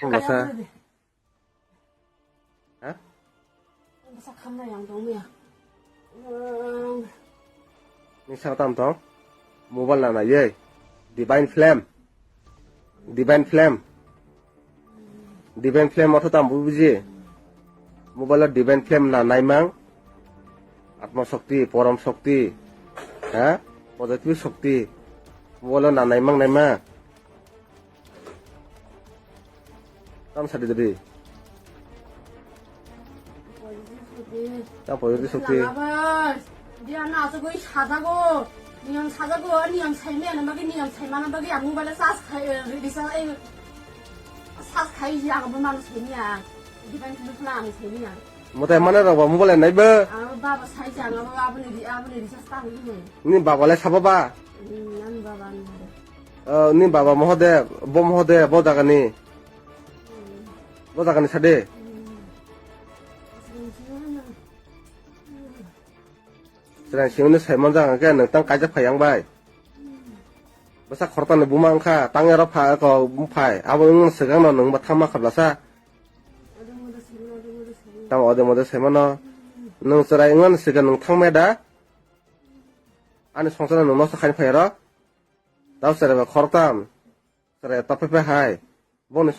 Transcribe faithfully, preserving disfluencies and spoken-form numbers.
Bwsa. Kaya bwrwi de. Ha? Bwsa khamnai ang tongmaya. Ang Ni sa tam tong? Mobile na nai ye. Divine Flame. Divine Flame. Divine Flame otho tam buji. Mobile o Divine Flame na naimang. Atma Shakti, Porom Shakti. Ha? Positive Shakti. Mobile o na naimang naima. Tam sadi dadi. Tam positive Shakti. Dia na asugwi sajago. Niyam sajago, niyam saimaya na bagwi, niyam saimana bagwi ang mobile charge khai, eh, recharge, eh, charge khai ji ang bo manu saimaya. Divine Flame khna ang saimaya. Motai mana rok ba mobile nai ba? Ang baba sai jang abo aboni di, aboni recharge ta hwnwi. Ni baba le sabo ba? Hmm, ani baba ani. Oh, ni baba Mahadev, bo Mahadev, bo jagani. Hmm. Bo jagani sade. Hmm. Chwrai simi no saimon jaga khe nwng tang kaijak phai yang bai. Bwsa khorokta ni buma wngkha, tang ero pha ko phai. Abo wng swkang no nwng bo thangma khablasa. Tamo ode mode saimano. Nwng chwrai wngmani swkang nwng thangmaya da? Ani songsaro nwng nosto khaina phai aro. Tamo chwrai ba khoroktam. Chwrai tophe phe hai. Bongni